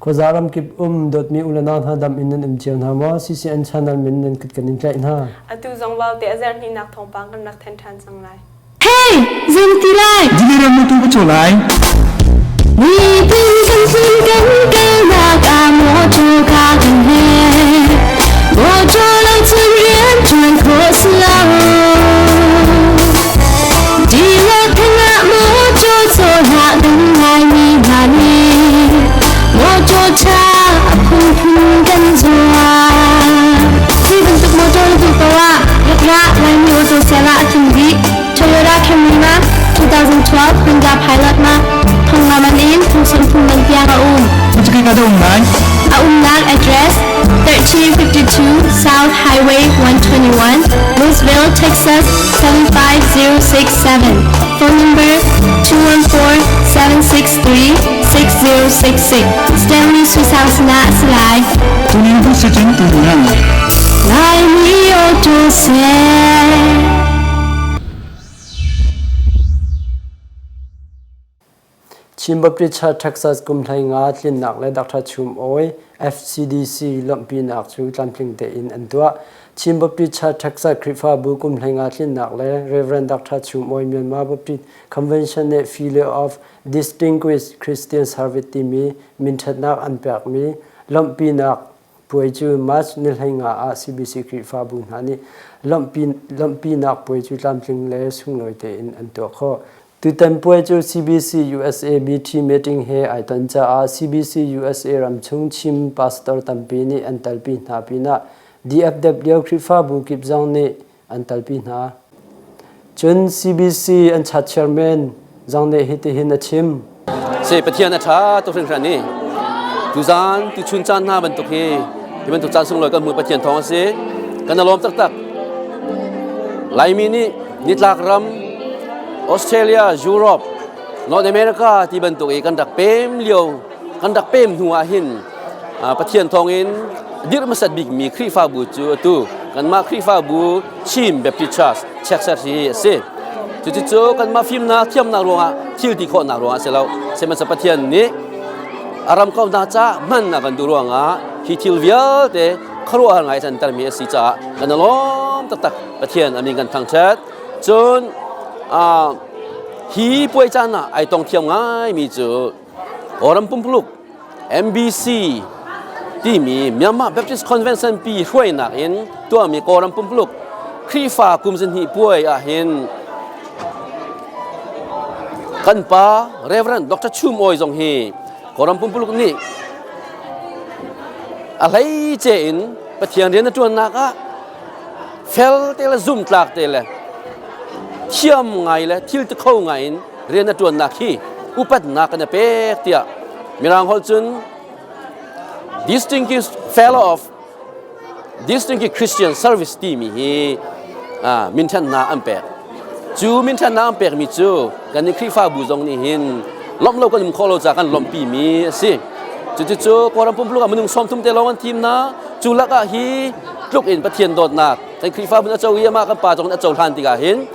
Khuaza ramkip um dawtmi u le nau hna dam in nan um cio hna maw? CCN channel min nan kut kan in tlaih hna. Atu zong vaute a zerhnih thawngpang kan rak then ṭhan cang lai. Hey, zei ti lai? Diliram na tu ka cho lai. Miphun kan sin kan kalnak ah mawṭaw kha kan he. Mawṭaw lo cun rian ṭuan khawh si lo. Dila tengah mawṭaw cawhlah kan ngaimi hna nih mawṭaw ṭha a phunphun kan zuar. Hi bantuk mawṭaw na duh poah ah rat Laimi Auto Sale ah a tling dih. Toyota Camry ma 2012 Honda Pilot ma thong nga man in thong 30 man tiang a um. Cucu ka da um lai. A umnak address 1352 South Highway 121, Louisville, Texas 75067. Phone number 214-763-6066. Stanley Suisang sinah a si lai. Tunin bu se cun tu na. Laimi Auto Sale. Chin Baptist Church Texas kum 15 tlinnak le Dr. Chum Awi FCDC lawmhpinak cu tlamtling tein an tuah. Chin Baptist Church Texas Khrihfabu kum 15 tlinnak le Rev. Dr. Chum Awi Myanmar Baptist Convention nih Fellow of Distinguished Christian Service timi minṭhatnak an pekmi lawmhpinak puai cu March ni 15 ah CBC Khrihfabu hna nih lawmhpinak puai cu tlamtling le sunglawi tein an tuah khawh. Tutan puai cu CBC USA BT meeting he ai ton caah CBC USA ramchung Chin pastor tampi nih an telpi hna pinah DFW Khrihfabu kip zong nih an telpi hna. Cun CBC an chat chairman zong nih hitihin a chim. Se Pathian a ṭha tuk hringhran i tuzaan tuchun caan hna bantuk hi hi bantuk caan sunglawi kan hmuh Pathian thawng a si. Kan i lawm taktak. Laimi nih nitlak ram Australia, Europe, North America ti bantuk i kan rak pem lio kan rak pem hnu ah hin Pathian thawngin dirh hmasat bikmi Khrihfabu cu atu kanmah Khrihfabu Chin Baptist Church Chekser hi a si. Cucu kanmah fimnak thiamnak ruangah thil ti khawhnak ruangah si lo. Sihmanhsehlaw Pathian nih a ram kauhnak caah hman a kan duh ruangah hi thil vialte khuaruahhar ngai can termi a si caah kan i lawm taktak. Pathian a min kan thangṭhat. Cun hi puai caan ah ai tong thiam ngaimi cu Kawlram pumpuluk MBC timi Myanmar Baptist Convention pi hruainak in tuahmi Kawlram pumpuluk Khrihfa kum zahnih puai ahhin kan pa Reverend Dr. Chum Awi zong hi Kawlram pumpuluk nih a hleice in Pathian rian a ṭuannak ah fel te le zumtlak te le thiam ngai le thil ti kho ngai in rian a ṭuannak hi upatnak kan i pek tiah Mirang holh cun Distinguished Fellow of Distinguished Christian Service timi hi minthannak an pek. Cu minthannak an pekmi cu kan nih Khrihfabu zong nih hin lawmh lo kan um khawh lo caah kan lawmhpi mi a si. Cucu Kawlram pumpuluk ah minung 30 te lawng an thim na cu lakah hi tluk in Pathian dawtnak kan Khrihfabu a co i amah kan pa zong a cohlan tikah hin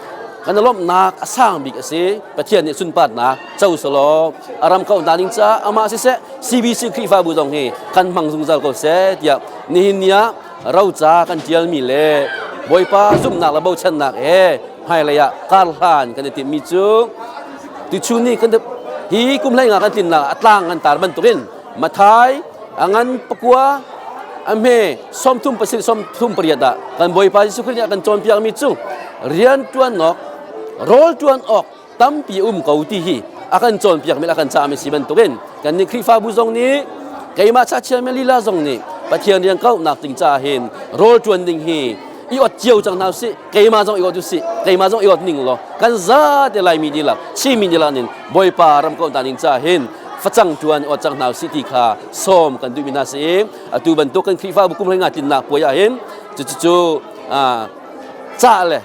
kan lawmhnak a sang bik a si. Pathian nih sunparnak co selaw a ram kauhnak ding caah amah siseh CBC Khrihfabu zong hi kan hmang zungzal ko seh tiah nihin ni ah roca kan ṭialmi le Bawipa zumhnak le bochannak he hmailei ah karhlan kan i timhmi cu tuchun ni kan hi kum hlei nga kan tlinnak a tlang kan tar bantukin Mathai a ngan pakua a hme 37 38 ah kan Bawipa Jesuh Khrih nih a kan cawnpiakmi cu rian ṭuan awk rawl ṭuan awk tampi um ko ti hi a kan cawnpiakmi a kan cahmi si bantukin kannih Khrihfabu zong nih keimah chachiami lila zong nih Pathian rian kauhnak ding caah hin rawl ṭuan ding hi i ot cio cang hna usih keimah zong i ot usih keimah zong i ot ning law kan zate Laimi dihlak Chinmi dihlak nin Bawipa ram kauhnak ding caah hin facang ṭuan ot cang hna usih ti kha sawm kan duhmi hna si i atu bantuk kan Khrihfabu kum hlei nga tlinnak puai ah hin cucu cah le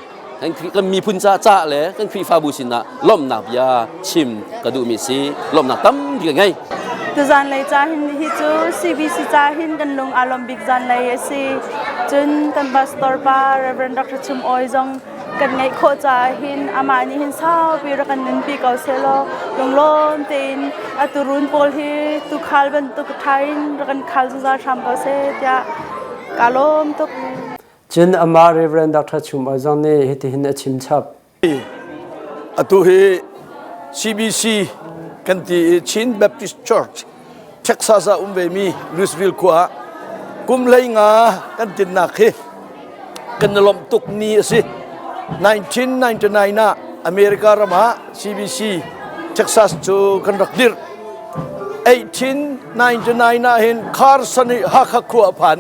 kan miphun ca cah le kan Khrihfabu sinah lawmhnak bia chim ka duhmi si lawmhnak tampi ka ngei. Tuzanlei ca hin hi cu CBC ca hin kan lung aa lawm bik zanlei a si. Cun kan pastor pa Reverend Dr. Chum Awi zong kan ngeih khawh caah hin amah nih hin saupi rak kan nunpi ko sehlaw lunglawm tein a turun pawl hi tukhal bantuk ṭha in rak kan khal zungzal hram ko seh tiah ka lawm tuk. Cun amah Reverend Dr. Chum Awi zong nih hitihin a chim chap. Atu hi CBC kan ti i Chin Baptist Church Texas ah um vemi Louisville khua ah kum 15 kan tinnak hi kan i lawmh tuk ni a si. 1999 ah America ram ah CBC Texas cu kan rak dirh. 1899 ah hin Carson i Hakha khua a phan.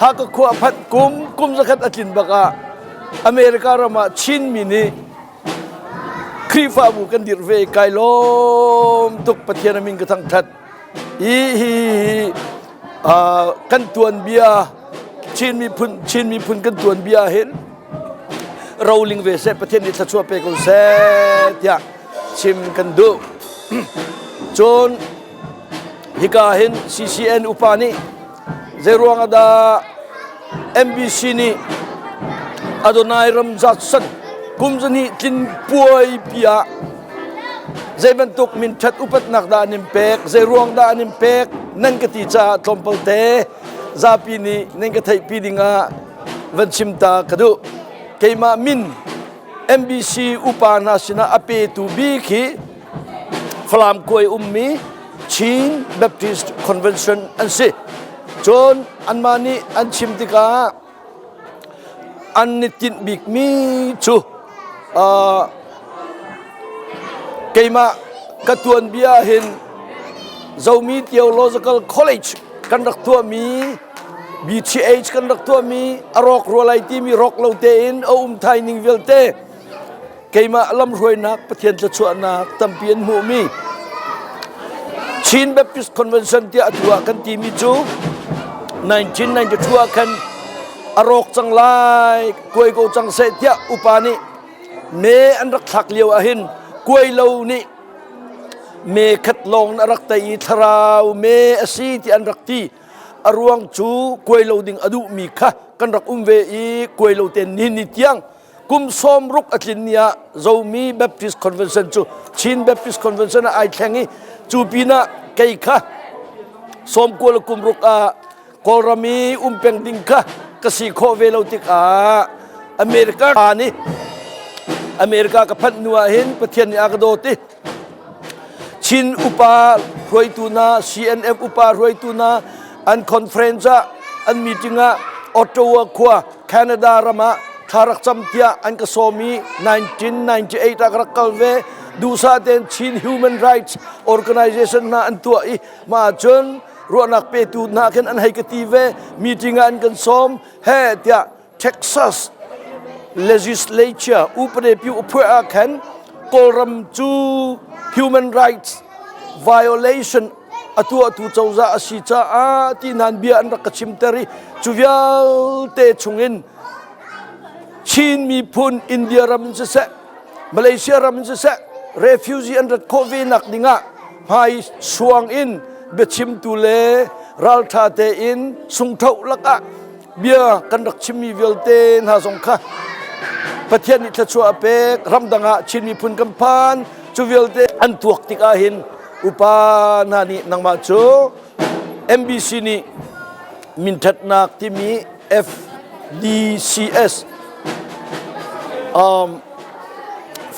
Hakha khua phanh kum kum zakhat a tlin bak ah America ram ah Chinmi nih Khrihfabu kan dirh ve kai lawm tuk Pathian a min ka thangthat. Hi hi kan tuanbia Chin miphun Chin miphun kan tuanbia hin roling ve seh Pathian nih thluachuah pe ko seh tiah chim kan duh. Cun hika hin CCN upa nih Zeiruang ah dah MBC nih Adonai ram Judson kum zahnih tlin puai pi ah zei bantuk minṭhat upatnak dah an in pek, zei ruang dah an in pek nan ka ti caah tlawmpal te zapi nih nan ka theihpi dingah van chim ta ka duh. Keimah min MBC upa hna sinah a petu bik hi Falam kuai ummi Chin Baptist Convention an si. Cun anmah nih an chim tikah an i tinh bikmi cu keimah ka tuanbia hin Zomi Theological College kan rak tuahmi BTH kan rak tuahmi a rawk rua lai timi rawk lo tein a um thai ning vialte keimah lamhruainak Pathian thluachuahnak tampi an hmuhmi Chin Baptist Convention tiah atu ah kan timi cu 1992 ah khan a rawk cang lai kuai ko cang seh tiah upa nih me an rak thlak lio ah hin kuai lo nih me khat lawng a rak tei i thlarau me a si ti an rak ti a ruang cu kuai lo ding a duhmi kha kan rak um ve i kuai lo ten ni ni tiang kum 60 a tlin ni ah Zomi Baptist Convention cu Chin Baptist Convention ah ai thleng i cu pinah kei kha 90 le kum ruk ah Kawlram i um peng ding kha ka si khawh ve lo tikah America nih America ka phanh hnu ah hin Pathian nih a ka dawt i Chin upa hruaitu hna, CNF upa hruaitu hna an conference ah an meeting ah Ottawa khua Canada ram ah thla rak cam tiah an ka sawm i 1998 ah ka rak kal ve. Duhsah tein Chin Human Rights Organization hna an tuah i mah cun ruahnak petu hna khin an hei ka ti ve. Meeting ah an kan sawm he tiah Texas legislature upade pyu uphuah ah khan Kawlram cu human rights violation a tuahtu cozah a si caah ti nan bia an rak ka chimter i cu vialte chungin Chin miphun India ram in siseh Malaysia ram in siseh refugee an rat khawh ve nak dingah hmai suang in biachimtu le raltha tein sungthoh lakah bia kan rak chimmi vialte hna zong kha Pathian nih thluachuah a pek ramdang ah Chin miphun kan phan cu vialte an tuak tik ah hin upa hna nih nangmah cu MBC nih minthatnak timi FDCS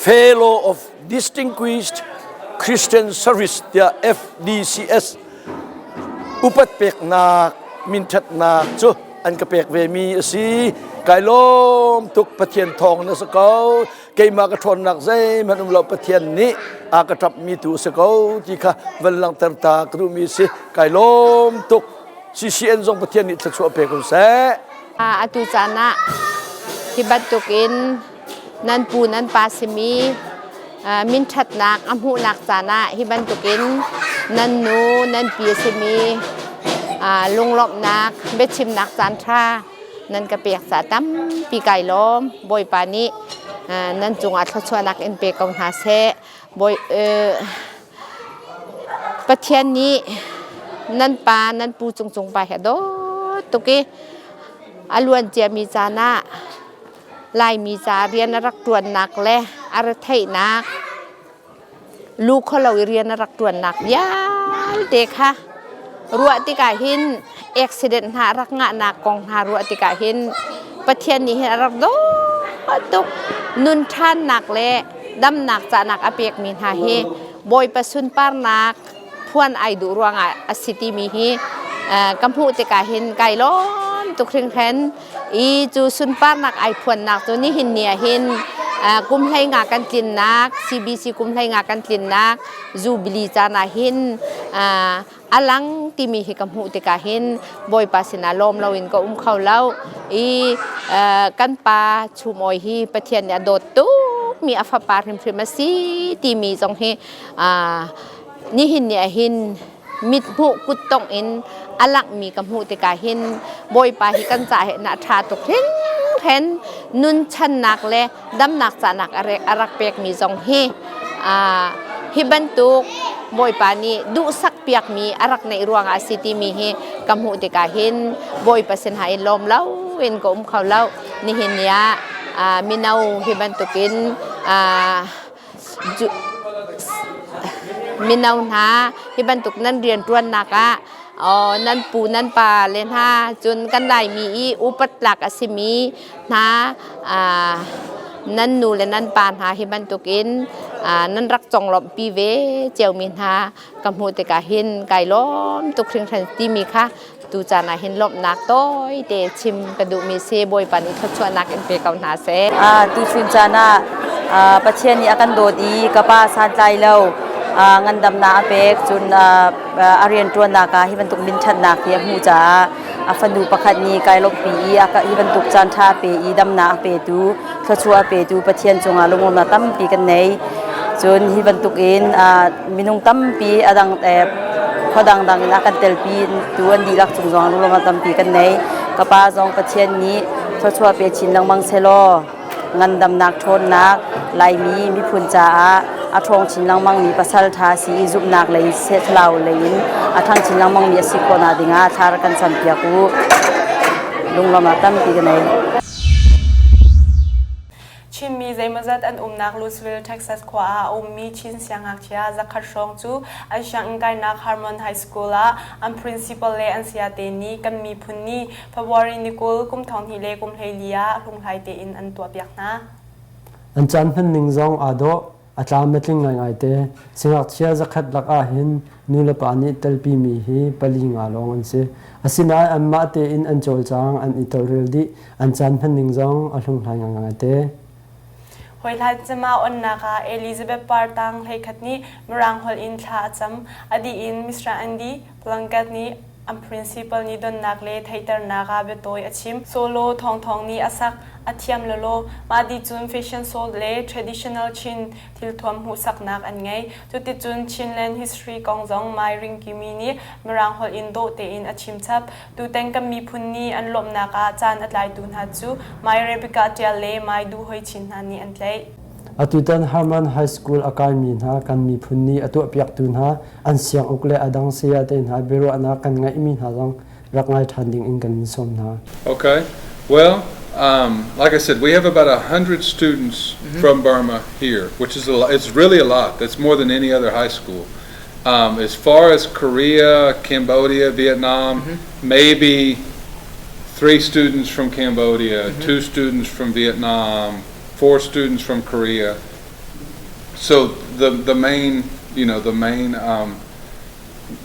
Fellow of Distinguished Christian Service tiah FDCS upat peknak minthatnak cu an ka pek ve mi a si. Kai lawm tuk Pathian thawng na si ko. Keimah ka ṭhawnnak zeihmanh um lo Pathian nih a ka ṭap mi tu a si ko ti kha van langhter ta ka duhmi a si. Kai lawm tuk. CCN zong Pathian nih thluachuah pe ko seh. Atu caan ah hi bantukin nan pu nan pa simi minṭhatnak a hmuhnak caan ah hi bantukin nan nu nan pi a simi lunglawmhnak biachimnak caan ṭha nan ka pek ca tampi kai lawm. Bawipa nih nan cungah thluachuahnak in pe ko hna seh. Bawi Pathian nih nan pa nan pu cungcung pa hi a dawt tuk i a luan ciami caan ah. Laimi ca rian a rak ṭuannak le a retheihnak lu kholo i rian a rak ṭuannak vialte kha ruah tikah hin accident hna a rak ngahnak kong hna ruah tikah hin Pathian nih hin a rak dawt tuk. Nun ṭhannak le damnak cahnak a pekmi hna hi Bawipa sunparnak phuan ai duh ruangah a si timi hi ka hmuh tikah hin kai lawm tuk hringhran. I cu sunparnak ai phuannak cu nihin ni ah hin kum 15 kan tlinnak CBC kum 15 kan tlinnak Jubilee caan ah hin a lang timi hi ka hmuh tikah hin Bawipa sinah lawm loin ka um kho lo. I kan pa Chum Awi hi Pathian nih a dawt tukmi a fapa hrimhrim a si timi zong hi nihin ni ah hin mithmuh kuttongh in a langhmi ka hmuh tikah hin Bawipa hi kan ca he na ṭha tuk hringhren. Nun channak le damnak cahnak a rak pekmi zong hi hi bantuk Bawipa nih duhsak piakmi a rak neih ruangah a si timi hi ka hmuh tikah hin Bawipa sin ha in lawm lo in ka um kho lo. Nihin ni ah mino hi bantukin Mino hna, hi bantuk nan rianṭuannak ah nan pu nan pa le hna cun kan Laimi i upat tlak a simi hna nan nu le nan pa hna hi bantukin nan rak conglawmhpi ve ciomi hna ka hmuh tikah hin kai lawm tuk hringhran timi kha Tucaan ah hin lawmhnak tawite chim ka duhmi si. Bawipa nih thluachuahnak in pe ko hna seh. Tuchun caan ah Pathian nih a kan dawt i ka pa santlai lo ngandamnak a pek cun a rianṭuannak ah hi bantuk minṭhatnak hi a hmuh caah a fanu pakhat nih kai lawmhpi i hi bantuk caan ṭha a pe i damnak a petu thluachuah a petu Pathian cungah lunglawmhnak tampi kan nei. Cun hi bantuk in minung tampi a dang khua dangdang in a kan telpi tu an dihlak cung zong lunglawmhnak tampi kan nei. Ka pa zong Pathian nih thluachuah pe chin lengmang selaw ngandamnak ṭhawnnak Laimi miphun caah a ṭhawng chin lengmangmi pasal ṭha si i zumhnak lei thlarau lei in a ṭhang chin lengmangmi a si khawhnak dingah thla rak kan campiak u. Lunglawmhnak tampi ka nei. Chinmi zeimawzat an umnak Louisville, Texas khua ah a ummi Chin siangngakchia zakhat hrawng cu an sianginn kainak Harmon High School ah an principal le an sayate nih kan miphun ni February ni 20 kum 2024 ah hlunghlai tein an tuahpiak hna. An caan hmanning zong aa dawh. A tlam a tling ngaingai te. Singakchia zakhat lak ahhin nulepa nih telpimi hi pali nga lawng an si. Asinain anmah tein an cawlcang, an i tawlrel dih. An caan hmanning zong a hlunghlai ngaingai te. Hawihlan cema onnak ah Elizabeth Par tang 11 nih Mirang holh in thla a cam. A dih in Mr. Andy Plunkett nih An principal nih donnak le theihternak ah biatawi a chim. Solo Thawngthawng nih a sak, a thiam lawlaw. Mah dih cun fashion show le traditional Chin thilthuam hmuhsaknak an ngei. Cuticun Chinland history kong zong Mai Ring Kimi nih Mirang holh in dawh tein a chim chap. Tutan kan miphun nih an lawmhnak ah caan a tlaitu hna cu Mai Rebecca Tial le Mai Duh Hoi Chin hna nih an tlaih. Atutan Harman High School a kaimi hna kan miphun nih a tuahpiaktu hna an sianguk le a dang sayate hna biaruahnak kan ngeihmi hna zong rak ngai ṭhan ding in kan in sawm hna. Okay. Well, like I said, we have about 100 students from Burma here, which is a lot, it's really a lot. That's more than any other high school. As far as Korea, Cambodia, Vietnam, maybe three students from Cambodia, two students from Vietnam, four students from Korea. So the the main you know the main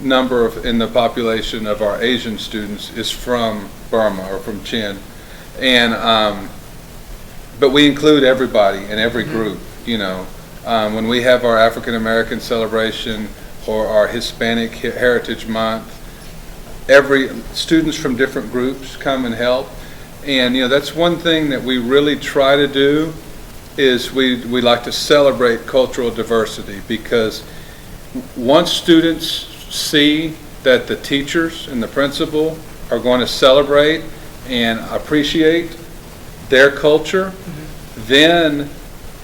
number of in the population of our Asian students is from Burma or from Chin, and but we include everybody in every group. When we have our African American celebration or our Hispanic Heritage Month, every students from different groups come and help. And that's one thing that we really try to do is we like to celebrate cultural diversity, because once students see that the teachers and the principal are going to celebrate and appreciate their culture, then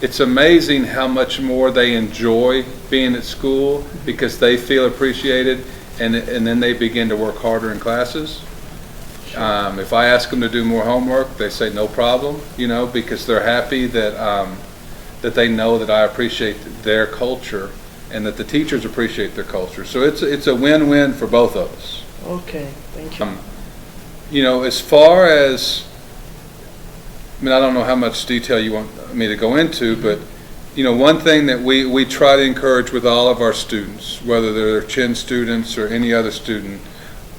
it's amazing how much more they enjoy being at school because they feel appreciated, and then they begin to work harder in classes. If I ask them to do more homework, they say no problem, you know, because they're happy that that they know that I appreciate their culture and that the teachers appreciate their culture. So it's it's a win-win for both of us. Okay, thank you. You know, as far as I mean, I don't know how much detail you want me to go into, but you know, one thing that we, we try to encourage with all of our students, whether they're Chin students or any other student,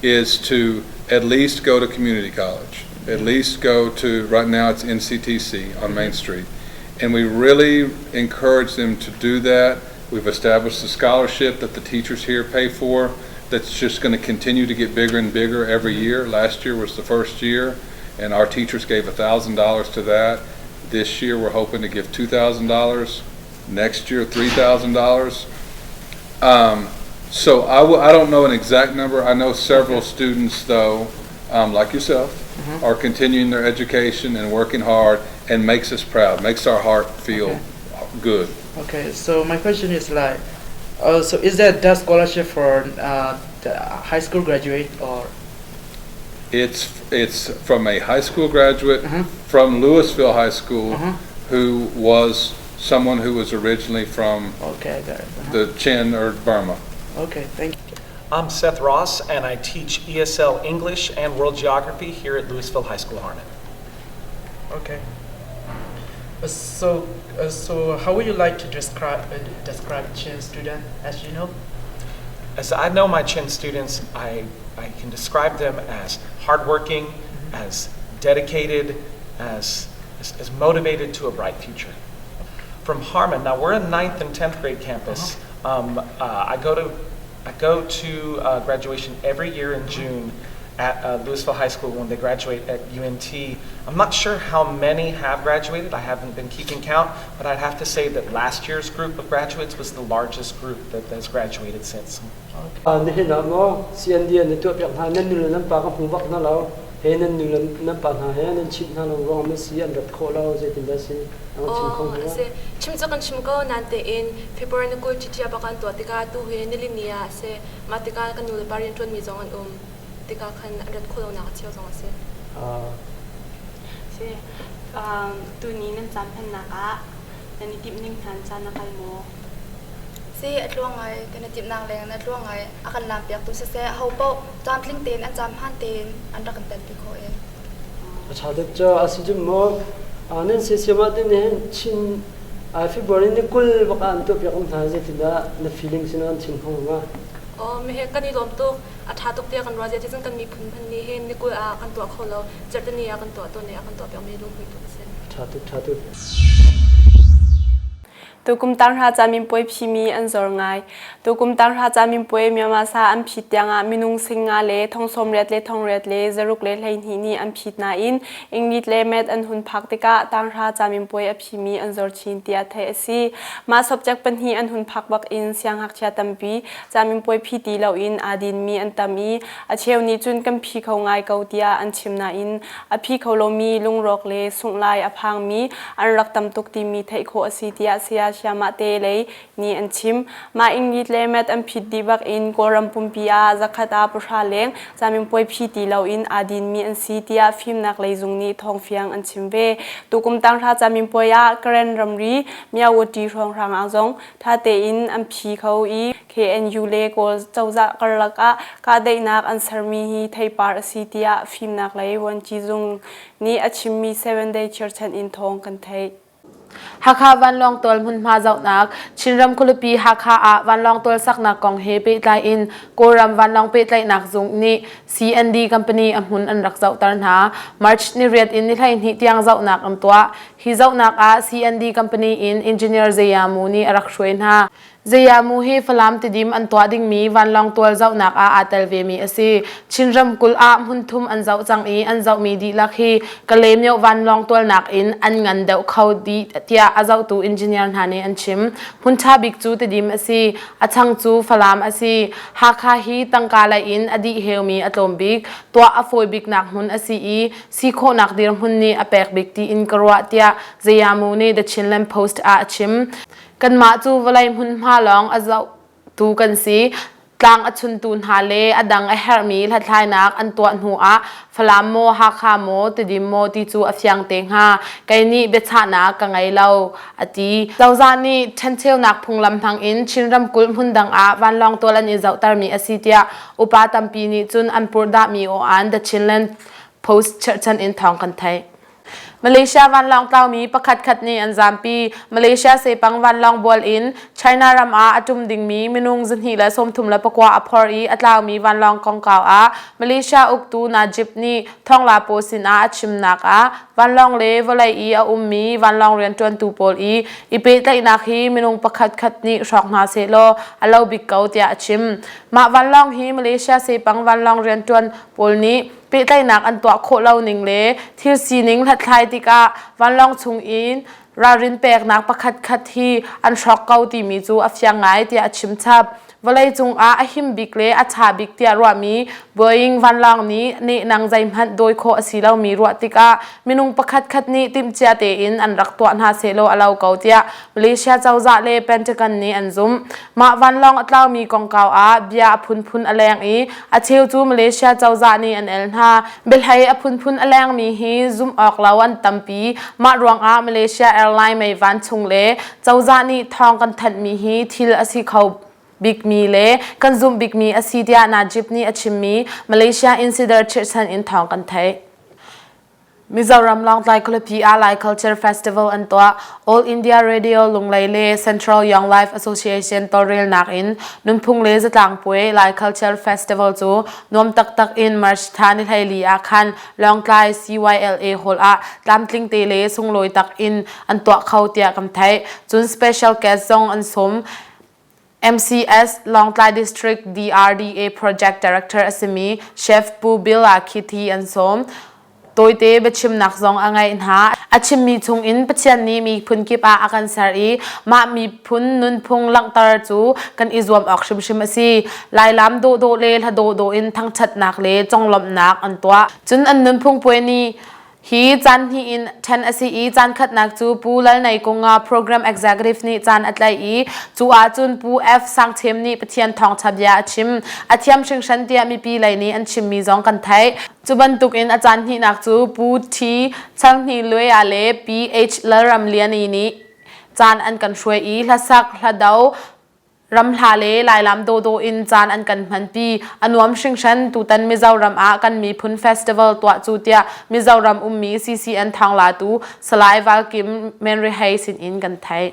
is to at least go to community college. At least go to, right now it's NCTC on Main Street. And we really encourage them to do that. We've established a scholarship that the teachers here pay for that's just going to continue to get bigger and bigger every year. Last year was the first year, and our teachers gave $1,000 to that. This year, we're hoping to give $2,000. Next year, $3,000. So I w- I don't know an exact number. I know several students, though, like yourself, are continuing their education and working hard and makes us proud, makes our heart feel good. Okay, so my question is like, so is there that scholarship for the high school graduate or? It's, it's from a high school graduate from Lewisville High School who was someone who was originally from Okay, I got it. the Chin or Burma. Okay, thank you. I'm Seth Ross, and I teach ESL English and World Geography here at Lewisville High School Harmon. Okay. So, how would you like to describe Chin student as you know? As I know my Chin students, I, I can describe them as hardworking, as dedicated, as, as, as motivated to a bright future. From Harmon, now we're a 9th and 10th grade campus. I go to graduation every year in June at Lewisville High School when they graduate at UNT. I'm not sure how many have graduated. I haven't been keeping count, but I'd have to say that last year's group of graduates was the largest group that has graduated since. Nihin ah maw CND an i tuahpiak hna nan nu le nan pa ka hmu bak hna lo he nan nu le nan pa hna he nan chimh hna lo ruang ma si an rat khawh lo zeitindah si an chim kho Aw, hna a si. Chim cu kan chim ko nain tein February ni 20 cia bak an tuah tikah tu hi nilini ah a si. Mah tikah kan nu le pa rianṭuanmi zong an um tikah khan an rat khawh lonak a cheu zong a si. Si. Tuni nan caan hmannak ah nan i timh ning hna caan a kal maw? Si a tluang ngai kan i timhnak leng in a tluang ngai a kan lampiaktu siseh ho paoh tlamtling tein an caan hmaan tein an rak kan telpi khawh i. A ṭha tuk cu a si cu maw nan siasiam ah tin hin Chin February ni 20 bak ah an tuahpiak um hna zeitindah na feeling sin an chim kho hnga? Aw mehe kan i lawm tuk a ṭha tuk tiah kan ruah zia cun kan miphun hmanh nih hin ni 20 ah kan tuah kho lo zarhteni ah kan tuah tawn i a kan tuahpiakmi lunghmui tuk a si. Ṭha tuk ṭha tuk. Tukum tanghra caminpuai phimi an zor ngai. Tukum tanghra caminpuai Myanmar sa an phit tiangah minung 50 le 80 le 8 le 6 le 12 nih an phit nain English le Math an hun phak tikah tanghra caminpuai a phimi an zor chin tiah theih a si. Mah subject pahnih an hun phak bak in siangngakchia tampi caminpuai phi ti loin aa dinmi an tam i a cheu nih cun kan phi kho ngai ko tiah an chim nain a phi kho lomi lungrawk le sungh lai a phangmi an rak tam tuk timi theih khawh a si tiah Saya Siamah te lei nih an chim. Mah English le Math an phit dih bak in Kawlram pumpi ah zakhat ah pahra leng caminpuai phi ti loin aa dinmi an si tiah fimnak lei zung nih thawngfiang an chim ve. Tukum tanghra caminpuai ah Karen ramri Myawaddy hrawnghrang ah zong ṭha tein an phi kho i KNU le Kawl cozah karlak ah kahdaihnak an sermi hi theipar a si tiah fimnak lei vuanci zung nih a chimmi Seven Day cherhchan in thawng kan theih. Hakha vanlawng tual hmunhma zohnak Chinram khualipi Hakha ah vanlawng tual saknak kong he pehtlai in Kawlram vanlawng pehtlaihnak zung nih CND company a hmun an rak zohter hna. March ni riat in ni 12 tiang zohnak an tuah. Hi zohnak ah CND company in Engineer Zeyamu nih a rak hruai hna. Zeyamu hi Falam Tidim an tuah dingmi vanlawng tual zohnak ah aa tel vemi a si. Chin ramkulh ah hmunthum an zoh cang i an zohmi dihlak hi Kalaymyo vanlawng tualnak in an ngan deuh kho dih tiah a zohtu engineer hna nih an chim. Hmun ṭha bik cu Tidim a si. A chang cu Falam a si. Hakha hi tangka lei in a dih heumi a tlawm bik, tuah a fawi biknak hmun a si i si khawhnak dirhmun nih a pek bik tiin ka ruah tiah Zeyamu nih The Chinland Post ah a chim. Kanmah cu vawlei hmunhma lawng a zohtu kan si. Tlang a chuntu hna le a dang a herhmi hlathlainak an tuah hnu ah Falam maw Hakha maw Tidim maw ti cu a fiang te hnga. Kei nih biachahnak ka ngei lo, a ti. Cozah nih ṭhencheunak phunglam hmang in Chin ramkulh hmundang ah vanlawng tual an i zohtermi a si tiah upa tampi nih cun an purhdahmi aw-an The Chinland Post cherhchan in thawng kan theih. Malaysia vanlawng tlaumi pakhatkhat nih an zampi. Malaysia sepang vanlawng bual in China ram ah a ṭum dingmi minung 239 a phor i a tlaumi vanlawng kongkau ah Malaysia uktu Najib nih thawngla pawl sinah a chimnak ah vanlawng le vawlei i a ummi vanlawng rianṭuantu pawl i i pehtlaihnak hi minung pakhatkhat nih hrawk hna sehlaw a lo bik ko tiah a chim. Mah vanlawng hi Malaysia sepang vanlawng rianṭuan pawl nih pehtlaihnak an tuah khawh lo ning le thil sining hlathlai tikah vanlawng chung in ralrin peknak pakhat khat hi an hrawk ko timi cu a fiang ngai tiah a chim chap. Vawleicung ah a him bik le a ṭha bik tiah ruahmi Boeing vanlawng nih nehnang zeihmanh dawi khawh a si lomi ruah tikah minung pakhat khat nih timhcia tein an rak tuah hna sehlaw a lo ko tiah Malaysia cozah le Pentagon nih an zumh. Mah vanlawng a tlaumi kongkau ah bia a phunphun a leng i a cheu cu Malaysia cozah nih an el hna. Biahlei a phunphun a lengmi hi zumh awk lo an tampi. Mah ruangah Malaysia Airline meivan chung le cozah nih thawng kan thanhmi hi thil a si kho bikmi le kan zumh bikmi a si tiah Najib nih a chimmi Malaysia Insider chirhchan in thawng kan theih. Mizoram Lawngtlai khualipi ah Lai Culture Festival an tuah. All India Radio Lunglei le Central Young Life Association tawlrelnak in nunphung le zatlang puai Lai Culture Festival cu nuam taktak in March thla ni 14 ah khan Lawngtlai CYLA Hall ah tlamtling te le sunglawi tak in an tuah kho tiah kan theih. Cun special guest zong an sawm. MCS Lawngtlai District DRDA Project Director a simi Chef Pu Bill Ah Khithi an sawm. Tawite biachimnak zong a ngeih hna. A chimmi chungin Pathian nih miphun kip ah a kan ser i mah miphun nunphung langhter cu kan i zuam awk hrimhrim a si. Lailam dawhdawh le hla dawhdawh in thangṭhatnak le conglawmhnak an tuah. Cun an nunphung puai nih Hi caan hnih in ṭhen a si i caan khatnak cu Pu Lal Nei Kunga Program Executive nih caan a tlaih i cu ahcun Pu F. Sang Chem nih Pathian thawngṭha bia a chim. A thiam hringhran tiah mipi lei nih an chimmi zong kan theih. Cu bantukin a caan hnihnak cu Pu T. Changhni Luai le P. H. Lalramliani nih caan an kan hruai i hlasak, hlado, Ramhla le Lailam dawdawh in caan an kan hmanpi. A nuam hringhran tutan Mizoram ah kan miphun festival tuah cu tiah Mizoram ummi CCN thawnglatu Salai Valkim Menrihei sinin kan theih.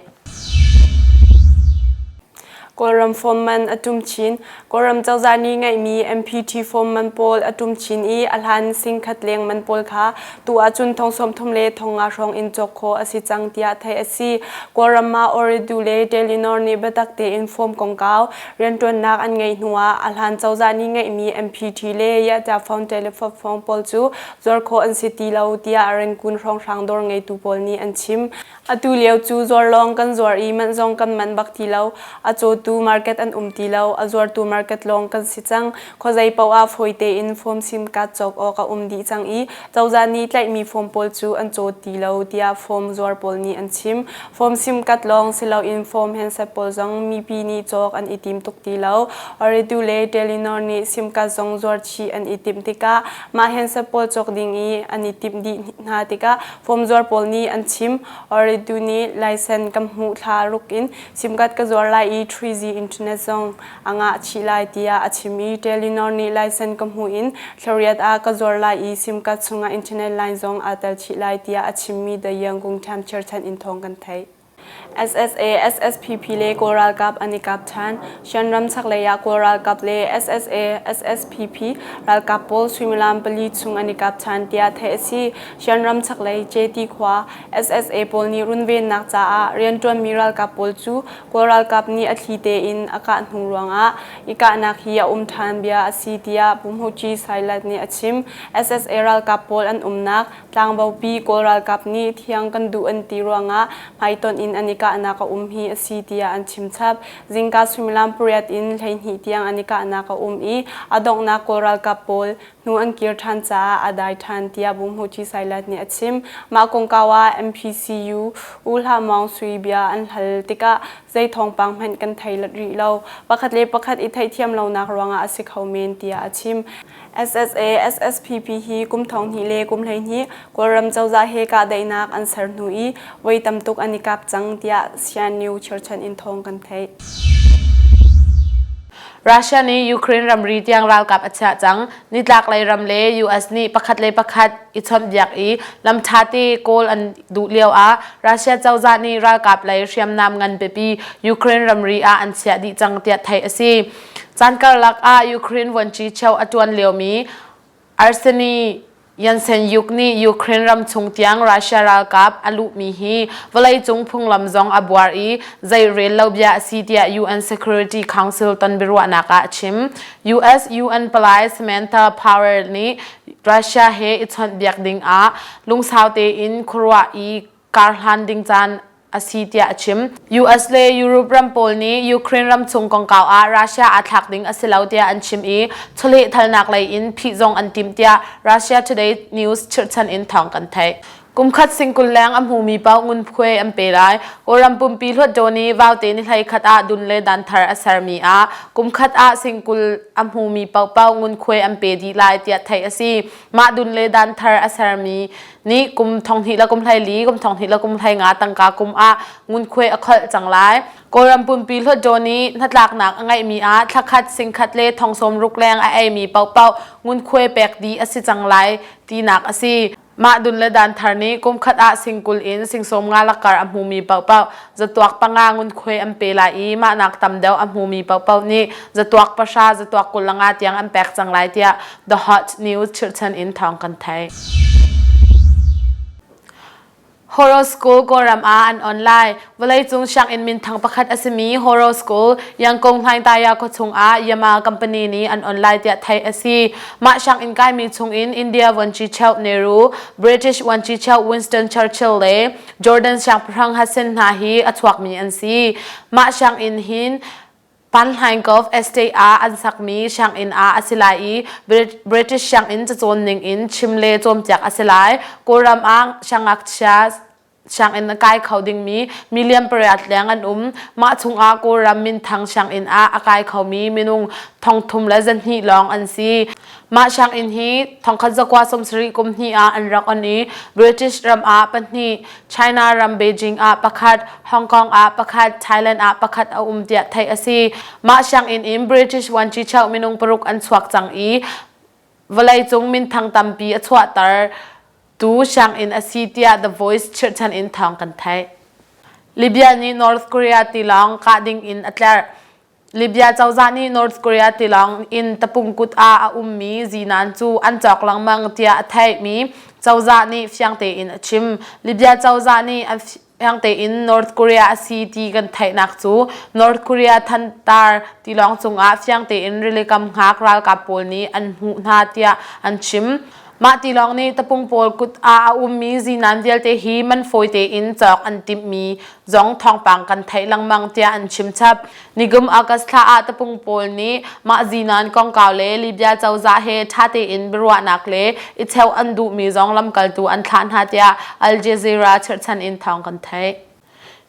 Kawlram form man a tum chin. Kawlram cozah nih ngeihmi MPT form man pawl a tum chin i a hlan singkhat leng man pawl kha Tu ahcun thong 30 le thong nga hrawng in cawk khawh a si cang tiah theih a si. Kawlram ah Ooredoo le Telenor nih biatak tein form kongkau rianṭuannak an ngeih hnuah a hlan cozah nih ngeihmi MPT le Yahta phone telephone pawl cu zuar khawh an si ti lo tiah Rangoon hrawnghrang dawr ngeitu pawl nih an chim. Atu lio cu zuar lawng kan zuar i manh zong kan manh bak ti lo. A cawtu market an um ti lo. A zuartu market lawng kan si cang. Khuazei paoh ah fawi tein form sim card cawk awk a um dih cang i cozah nih tlaihmi form pawl cu an caw ti lo tiah form zuar pawl nih an chim. Form sim card lawng si loin form handset pawl zong mipi nih cawk an i tim tuk ti lo. Ooredoo le Telenor nih sim card zong zuar chih an i timh tikah mah handset pawl cawk ding i an i timh dih hna tikah Form zuar pawl nih an chim. Ooredoo nih license kan hmuh thla ruk in SIM card ka zuar lai i 3G internet zong a ngah chih lai tiah a chim i Telenor nih license ka hmuh in thlariat ah ka zuar lai i SIM card chungah internet line zong aa tel chih lai tiah a chimmi The Yangon Times cherchan in thawng kan theih. SSA, SSPP le Kawl ralkap an i kap ṭhan. Shan chaklei ah Kawl ralkap le SSA, SSPP ralkap pawl suimilam pali chung an i kap ṭhan tiah theih a si. Shan ram chaklei Jeti khua SSA pawl nih runvennak caah rianṭuanmi ralkap pawl cu Kawl ralkap nih a thli tein a kah hnu ruangah i kahnak hi a um ṭhan bia a si tiah Pu Hmuci Sailat nih a chim. SSA ralkap pawl an umnak Tlangbopi Kawl ralkap nih thiang kan duh an ti ruangah hmaitonh in an. an i kahnak a um hi a si tiah an chim chap. Zingka suimilam pariat in 12 tiang an i kahnak a um i a donghnak Kawl ralkap pawl hnu an kir ṭhan caah a dai ṭhan tiah Buhmuci Sailat nih a chim. Mah kongkau ah MPCU U Hla Maung Sui bia an hal tikah zei thawngpang hmanh kan thei rih lo. Pakhat le pakhat i theihthiam lonak ruangah a si kho men tiah a chim. SSA SSPP hi kum 12 le kum 12 Kawlram cozah he kahdaihnak an ser hnu i voi tam tuk an i kap cang tiah Sian cherchan in thawng kan theih. Russia nih Ukraine ramri tiang ralkap a chiah cang. Nitlaklei ram le US nih pakhat le pakhat i chawnhbiak i lam ṭhate kawl an duh lio ah Russia cozah nih ralkap lei hriamnam ngan pipi Ukraine ramri ah an chiah dih cang tiah theih a si. Caan karlak ah Ukraine vuanci cheu a ṭuan liomi Arseniy Yatsenyuk nih Ukraine ram chung tiang Russia ralkap a luhmi hi vawleicung phunglam zong a buar i zei rel lo bia a si tiah UN Security Council ton biaruahnak ah a chim. US UN palai Samantha Power nih Russia he i chawnhbiak ding ah lungsau tein khuaruah i karhlan ding caan a si tiah a chim. US le Europe ram pawl nih Ukraine ram chung kongkau ah Russia aa thlak ding a si lo tiah an chim i chawlehthalnak lei in phih zong an timh tiah Russia Today News chirhchan in thawng kan theih. Kumkhat singkul leng a hmumi paoh ngunkhuai an pe lai. Kawlram pumpi hluatdaw nih vaute ni hlei khat ah dun le dan thar a sermi ah kumkhat ah singkul a hmumi paohpaoh ngunkhuai an pe dih lai tiah theih a si. Mah dun le dan thar a sermi nih kum 20 le kum 14 kum 20 le kum 15 tangka kum ah ngunkhuai a kholh cang lai. Kawlram pumpi hluatdaw nih hnatlaknak a ngeihmi ah thlakhat singkhat le thong sawm ruk leng a eimi paohpaoh ngunkhuai pek dih a si cang lai tinak a si. Mah dun le dan thar nih kum khat ah singkul in singsawm nga lakar a hmumi paohpaoh zatuak panga ngunkhuai an pe lai i mahnak tam deuh a hmumi paohpaoh nih zatuak pahra zatuak 25 tiang an pek cang lai tiah The Hot News chirhchan in thawng kan theih. Horo School Kawlram ah an on lai. Vawleicung sianginn minthang pakhat a simi Horo School Yangkung Hlaingtaya khuachung ah Yama company nih an on lai tiah theih a si. Mah sianginn kaimi chungin India vuanci cheu Nehru, British vuanci cheu Winston Churchill le Jordan siangpahrang Hussein hna hi a chuakmi an si. Mah sianginn hin Panhlaingkov Estate ah an sakmi sianginn ah a si lai i British sianginn cacawn ning in chim le cawnpiak a si lai. Kawlram ah siangngakchia sianginn a kai kho dingmi million pariat leng an um. Mah chungah Kawlram minthang sianginn ah a kai khomi minung thongthum le zahnih lawng an si. Mah sianginn hi thongkhat zakua 70 kum hnih ah an rak on i British ram ah pahnih, China ram Beijing ah pakhat, Hong Kong ah pakhat, Thailand ah pakhat a um tiah theih a si. Mah sianginn in British Vuanci minung paruk an chuak cang i vawleicung minthang tampi a chuahter tu sianginn a si tiah The Voice chirhchan in thawng kan theih. Libya nih North Korea tilawng kah ding in a tlerh. Libya cozah nih North Korea tilawng in tapung kut ah a ummi zinan cu an cawk lengmang tiah a theihmi cozah nih fiang tein a chim. Libya cozah nih fiang tein North Korea a si ti kan theihnak cu North Korea thantar tilawng cungah fiang tein rilikam hngak ralkap pawl nih an hmuh hna tiah an chim. Mah tilawng nih tapung pawl kut ah a ummi zinan vialte hi man fawi tein cawk an timhmi zong thawngpang kan theih lengmang tiah an chim chap. Nigum August thla ah tapung pawl nih mah zinan kongkau le Libya cozah he ṭha tein biaruahnak le i cheuh an duhmi zong lamkaltu an thlah hna tiah Al Jazeera chirhchan in thawng kan theih.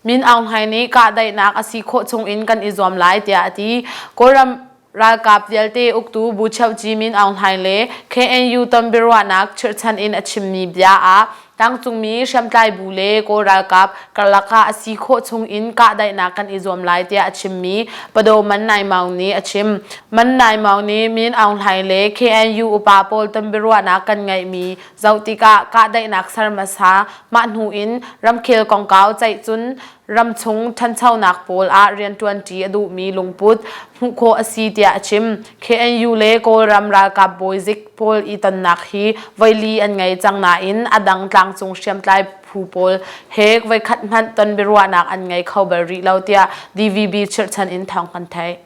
Min Aung Hlaing nih kahdaihnak a si khawh chungin kan i zuam lai tiah a ti. Kawlram Ralkap vialte uktu Bu Cheuhci Min Aung Hlaing le KNU ton biaruahnak chirhchan in a chimmi bia ah tlangcungmi hriamtlai bu le Kawl ralkap karlak ah a si khawh chung in kahdaihnak kan i zuam lai tiah a chimmi Pado Man Nai Maung nih a chim. Man Nai Maung nih Min Aung Hlaing le KNU upa pawl ton biaruahnak kan ngeihmi zoh tikah kahdaihnak ser hmasa mah hnu in ramkhel kongkau ceih cun ramchung ṭhanchonak pawl ah rianṭuanṭi a duhmi lungput hmuh khawh a si tiah a chim. KNU le Kawlram ralkap bawizik pawl i tonnak hi voili an ngei cang nain a dang tlangcung hriamtlai phu pawl he voikhat hmanh ton biaruahnak an ngei kho bal rih lo tiah DVB chirhchan in thawng kan theih.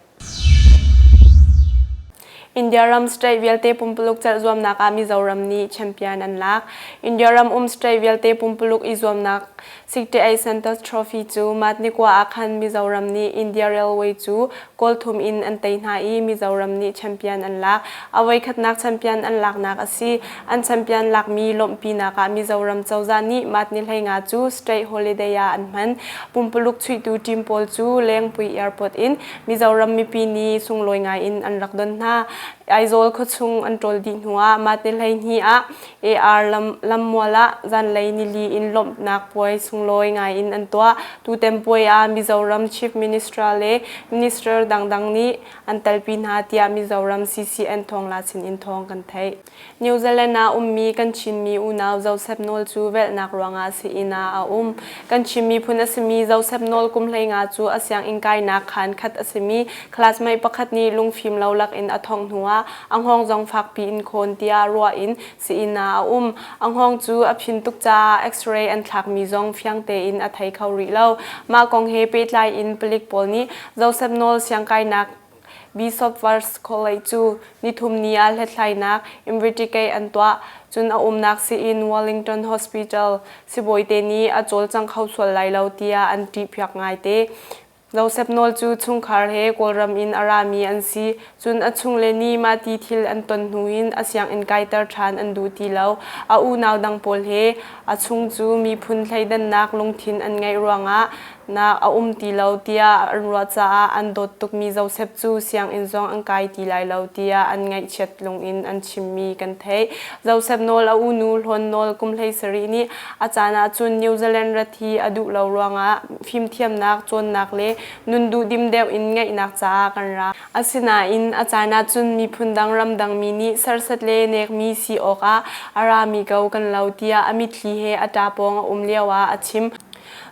India ram state vialte pumpuluk celh zuamnak ah Mizoram nih champion an lak. India ram um state vialte pumpuluk i zuamnak 68 Santos Trophy cu Mat nikua ah khan Mizoram nih India Railway cu goal thum in an tei hna i Mizoram nih champion an lak. A voikhatnak champion an laknak a si. An champion lakmi lawmhpinak ah Mizoram cozah nih Mat ni 15 cu state holiday ah an hman. Pumpuluk chuihtu team pawl cu Lengpui Airport in Mizoram mipi nih sunglawi ngai in an rak don hna. Aizawl khuachung an ṭawl dih hnuah mah ni 12 ah AR lammual ah zanlei nili in lawmhnak puai sunglawi ngai in an tuah. Tutan puai ah Mizoram Chief Minister le Minister dangdang nih an telpi hna tiah Mizoram CCN thawngla sinin thawng kan theih. New Zealand ah ummi kan Chinmi unau Joseph Nawl cu velhnak ruangah sii-inn ah a um. Kan Chin miphun a simi Joseph Nawl kum 15 cu a sianginn kainak khaan khat a simi classmate pakhat nih lungfim lo lakin a thongh hnuah a hngawng zong fakpi in khawn tiah ruah in sii-inn ah a um. A hngawng cu a phin tuk caah X-ray an thlakmi zong fiang tein a thei kho rih lo. Mah kong he pehtlai in palik pawl nih Joseph Nawl siangkainak Bishop Wars College cu nithumni ah hlathlainak investigate an tuah. Cun a umnak sii-inn Wellington Hospital sibawite nih a cawlcang kho sual lai lo tiah an ṭihpiak ngaite. Joseph Nawl cu chungkhar he Kawlram in a rami an si. Cun a chungle nih mahti thil an ton hnu in a sianginn kaiter ṭhan an duh ti lo. A unau dang pawl he a chung cu miphun thleidannak lungthin an ngeih ruangah nak a um ti lo tiah an ruah caah an dawt tukmi Josef cu sianginn zong an kai ti lai lo tiah an ngaihchiat lungin an chimmi kan theih. Josef Nawl a unu Hlawn Nawl kum 17 nih a caan ahcun New Zealand rat hi a duh lo ruangah fimthiamnak, cawnnak le nun duhdim deuh in ngeihnak caah kan ra. Asinain a caan ahcun miphun dang ramdangmi nih serhsat le nekmi si awkah a rami ko kan lo tiah a mitthli he a ṭa pawng a um lioah a chim.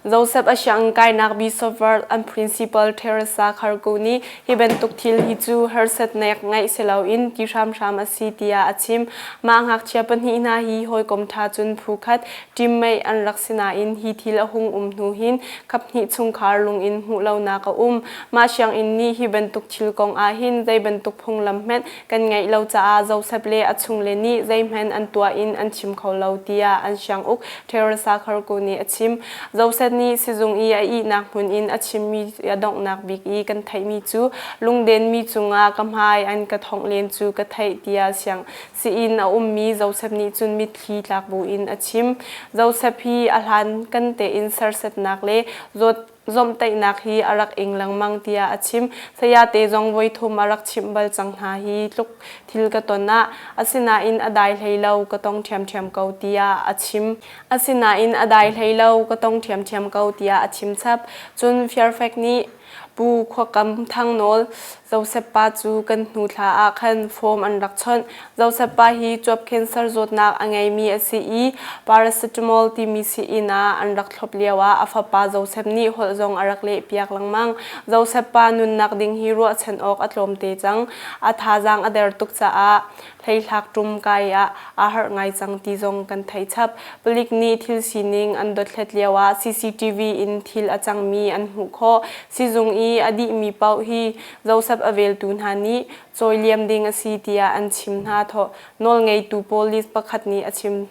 Joseph a sianginn kainak Bishopvard an principal Teresa Kharku nih hi bantuk thil hi cu harsatnak ngeih si loin ti hramhram a si tiah a chim. Mah ngakchia pahnih hna hi hawikom ṭha cun phu khat teammate an rak si nain hi thil a hung um hnu hin kaphnih chungkhar lungin hmuh lonak a um. Mah sianginn nih hi bantuk thil kong ah hin zei bantuk phunglam hmanh kan ngeih lo caah Joseph le a chungle nih zeihmanh an tuah in an chim kho lo tiah an sianguk Teresa Kharku nih a chim. Joseph nih sizung i a ihnak hmun in a chimmi a donghnak bik i kan theihmi cu lungdenmi cungah ka hmai an ka thongh len cu ka theih tiah siang siin a ummi Joseph nih cun mitthli tlak buin a chim. Joseph hi a hlan kan tein sersetnak le zawt zomhtaihnak hi a rak ing lengmang tiah a chim. Sayate zong voithum a rak chimh bal cang hna hi tluk thil ka ton ah asinain a dai hlei lo ka tong ṭhiamṭhiam ko tiah a chim. Asinain a dai hlei lo ka tong ṭhiamṭhiam ko tiah a chim chap. Cun Fairfax nih Pu Khuakam Thang Nawl Joseph pa cu kan hnu thla ah khan form an rak chawnh. Joseph pa hi cuap cancer zawtnak a ngeimi a si i paracetamol timi sii-inn ah an rak thlop lioah a fapa Joseph nih holh zong a rak lehpiak lengmang. Joseph pa nunnak ding hi ruahchan awk a tlawmte cang. A thazaang a der tuk caah hleihlak ṭum kai ah aa harh ngai cang ti zong kan theih chap. Palik nih thil sining an dothlat lioah CCTV in thil a cangmi an hmuh khawh. Sizung i a dihmi paoh hi Joseph a veltu hna nih cawiliam ding a si tiah an chim hna. Nawlngeitu police pakhat nih a chim.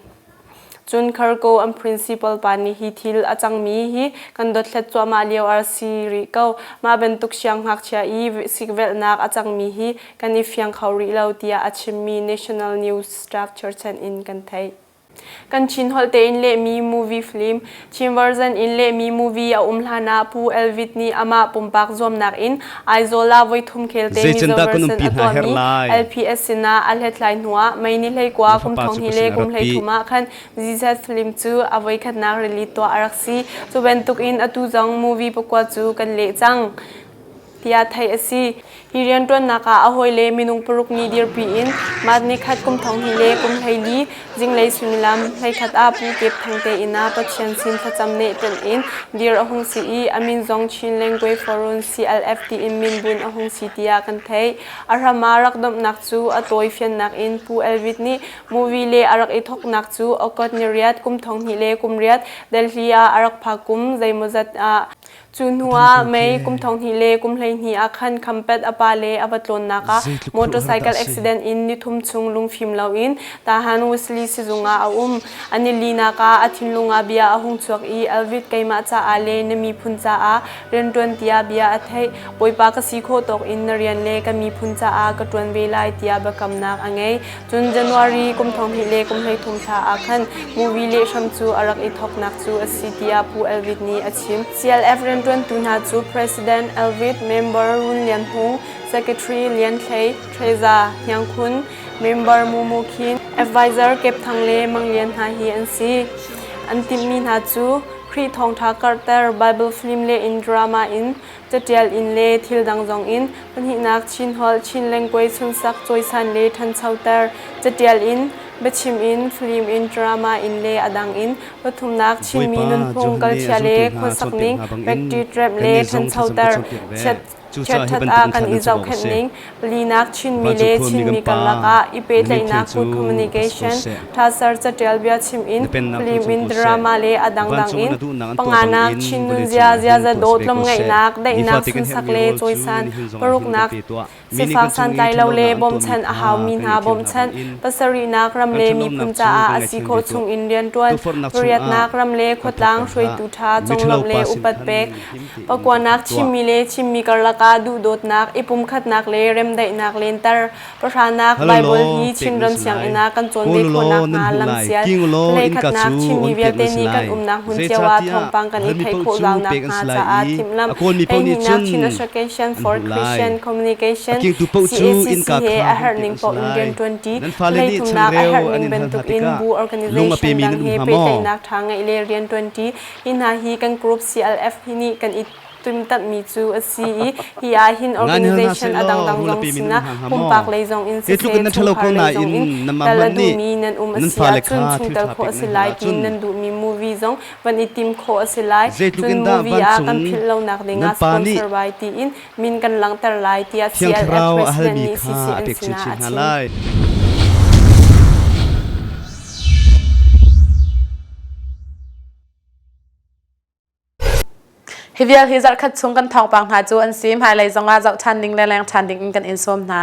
Cun Kharko an principal pa nih hi thil a cangmi hi kan dothlat cuahmah lio a si rih ko. Mah bantuk siangngakchia i sikvelhnak a cangmi hi kan i fiang kho rih lo tiah a chimmi National News Staff cherhchan in kan theih. Kan Chin holh tein lehmi movie film, Chin version in lehmi movie a um hlan ah Pu Elvit nih amah pumpak zuamnak in Aizawl ah voithum khelte Mizo Kan version umpi a hna herh tuahmi lai. LPS sinah a hlethlai hnuah May ni 19 Na kum fapa thong cu hi ka le sin a kum rat pi. 13 ah khan Jesus film cu a voikhatnak rili tuah a rak si. Cu bantukin atu zong movie pakua cu kan leh cang tiah theih a si. Hi rianṭuannak ah a hawile minung paruk nih dirpi in March nikhat kum 20 le kum 14 zinglei suimilam 11 ah Pu Kep Thang te inn ah Pathian sin thlacam nehpenh in dir a hung si i a min zong Chin Language Forum CLF tiin minbun a hung si tiah kan theih. A hram ah rak domhnak cu a tawi fiannak in Pu Elvit nih movie le a rak i thawknak cu August ni riat kum 20 le kum riat Delhi ah a rak phak kum zeimawzat ah. Cu hnu ah May kum 2012 ah khan Khampat a pa le a va tlawnnak ah motorcycle accident in nithum chung lungfim loin Tahan Wesley sizung ah a um. A nilinak ah a thinlung ah bia a hung chuak i Alvit keimah caah le na miphun caah rianṭuan tiah bia a theih. Bawipa ka si khawh tawk in na rian le ka miphun caah ka ṭuan ve lai tiah biakamnak a ngei. Cun January kum 2013 thla ah khan movie lehhram cu a rak i thawknak cu a si tiah Pu Elvit nih a chim. CLF rianṭuantu hna cu President Elvit, Member Run Lian Hmung, Secretary Lian Thlei, Treza Hniang Khun, Member Mu Mu Khin, Advisor Kep Thang le Mang Lian hna hi an si. An timhmi hna cu Khrih thawngṭha karhter, Bible film le in drama in Catial in le thil dang zong in pahnihnak Chin holh, Chin language sunsak cawisan le ṭhanchoter, catial in, biachim in, film in, drama in le a dang in pathumnak Chinmi Bawipa nunphung Johan nih a kalchia zultu le hna khuasak cawnpiak ning hna bangin practice remh le kannih zong thlacam ṭhanchoter, kan cawnpiak ve. chiat Cucaah hi Chiatṭhat ah bantukin kan thla i nan cam awk a zohkhenh si. ning palinak Chinmi Vancung le khuami Chinmi kan Pa, karlak ah i na min pehtlaihnak thiang cu good upat si ko communication seh. ṭhaser catial biachim in Na pennak film tlung in ko seh. drama le a dangdang Vancung ah in na duhnak an tuah panganak bangin Chin vawlei nunzia cungah hin ziaza tuah dawt si ve ko seh. lawmngaihnak daihnak Nifate kan sunsak herhmi le rawl cu cawisan nihin zongah hin kan paruknak pe tuah. Mi nih Sifak kan cung i santlai lo le ṭhatlonak an tuahmi bawmchan a kha haumi kan hna ngaihthiam hna bawmchan, bangin pasarihnak ram kan le ṭhatlonak miphun cu caah kan a si ngaihthiam khawh ve tuah. chung in rianṭuan, Tukforhnak chungah pariatnak ram le kan khuatlang phakter hlah. hruaitu ṭha Miṭhalo conglawmh le pa sin upat khan pek, him tein kan pakuanak tuah. Chinmi le Chinmi karlak ah duhdawtnak, i pumkhatnak le remdaihnak lenter, Pahranak Hal Bible law hi pek Chinram nan si sianginn lai. ah kan cawn ve Kawl khawh law nan nakhnga hmuh lai. lamsial King law innka hleikhatnak cu Chinmi on pek vialte nan si nih kan lai. umnak hmun cio ah Zeicahtiah thawngpang kan i halmi theih paoh khawh cu zaunak pek an hnga si lai caah i thimhlamh a kawlmi paoh nih hleihnih cun Chin Association an for hmuh lai. Christian A Communication kingtu paoh cu CACC innka he kha a hun herh pek ning an si paoh in lai. rianṭuanṭi Nan fale nih hleithumnak a changreu herh an ning in hal hna bantukin tikah bu lung a organization pemi dang nan um he hnga maw? pehtlaihnak ṭha ngeih le rianṭuanṭi hi hna hi kan group CLF hi nih kan i tumtanhmi cu a si i hi ah hin Ngan hal hna organization a sehlaw dangdang rul a zong pemi nan sinah um hna hnga maw? pumpak lei zong in Hi tluk siseh in nan ṭhalo ko chungkhar lei nain zong in nanmah tel a hmanh nih duhmi nan um a nan si fale ahcun kha chungtel thilṭha khawh pek a si nan hal lai tiin ahcun nan duhmi movie zong van i tim khawh a si lai. Zeitluk Cun in dah movie ah kan vancung philh lonak nan dingah Pa nih sponsor bai tiin min kan langhter lai tiah Thiang CLF Thlarau a President halmi nih kha a CCN pek sinah chinchin a hna chim. lai. Hi vial hi zarhkhat chung kan thawngpang hna cu an si. Hmailei zongah zoh ṭhan ding le leng ṭhan ding in kan in sawm hna.